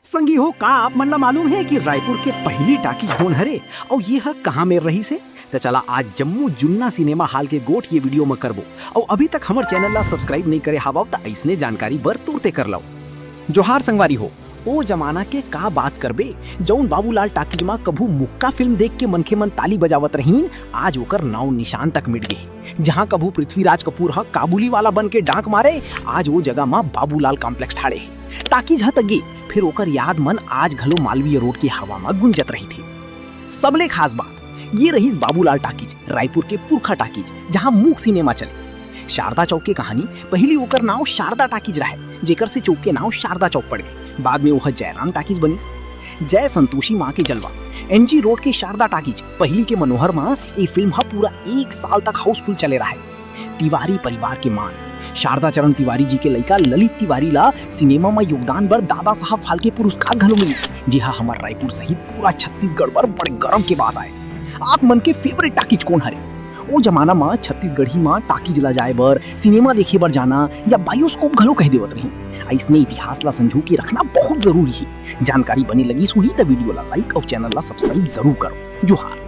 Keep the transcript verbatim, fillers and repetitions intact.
संगी हो, का आप मन ला मालूम हे कि रायपुर के पहिली टाकीज कोन हरे अउ ये ह कहाँ मेर रहिस हे? त चला आज जम्मो जुन्ना सिनेमा हाल के गोठ ये वीडियो म करबो। अउ अभी तक हमर चैनल ला सब्सक्राइब नइ करे हावव त अइसने जानकारी बर तुरते कर लव। जोहार संगवारी हो, ओ जमाना के का बात करबे, जउन बाबूलाल टाकीज म कभू मुक्का फिल्म देख के मनखे मन ताली बजावत रहिन, आज ओकर नाव निशान तक मिट गे हे। जहाँ कभू पृथ्वीराज कपूर ह काबुली वाला बन के डांक मारे, आज ओ जगह म बाबूलाल कॉम्प्लेक्स ठाड़े हे। टाकीज ह त गे, फेर ओकर याद मन आज घलो मालवीय रोड के हवा म गुंजत रहिथे। सबले खास बात, ये रहिस बाबूलाल टाकीज, रायपुर के पुरखा टाकीज, जहाँ मूक सिनेमा चले। शारदा चौक के कहानी, पहिली ओकर नाव शारदा टाकीज रहय, जेकर से चौक के नाव शारदा चौक पड़ गे। बाद में ओह जयराम टाकीज बनिस। जय संतोषी माँ के जलवा, एनजी रोड के शारदा टाकीज, पहिली के मनोहर माँ, ये फिल्म ह पूरा एक साल तक हाउसफुल चले रहय। तिवारी परिवार के मान, शारदा चरण तिवारी जी के लइका ललित तिवारी ला सिनेमा म योगदान बर दादा साहब फाल्के पुरस्कार घलो मिलिस, जिहा हमर रायपुर सहित पूरा छत्तीसगढ़ बर बड़े गरव के बात आय। आप मन के फेवरेट टाकीज कोन हरे? ओ जमाना म छत्तीसगढ़ी म टाकीज ला जाए बर, सिनेमा देखे बर जाना या बायोस्कोप घलो कह देवत रहिन। अइसने इतिहास ला संजो के रखना बहुत जरूरी हे। जानकारी बने लगिस होही त वीडियो ला लाइक अउ चैनल ला सब्सक्राइब जरूर करो। जोहार।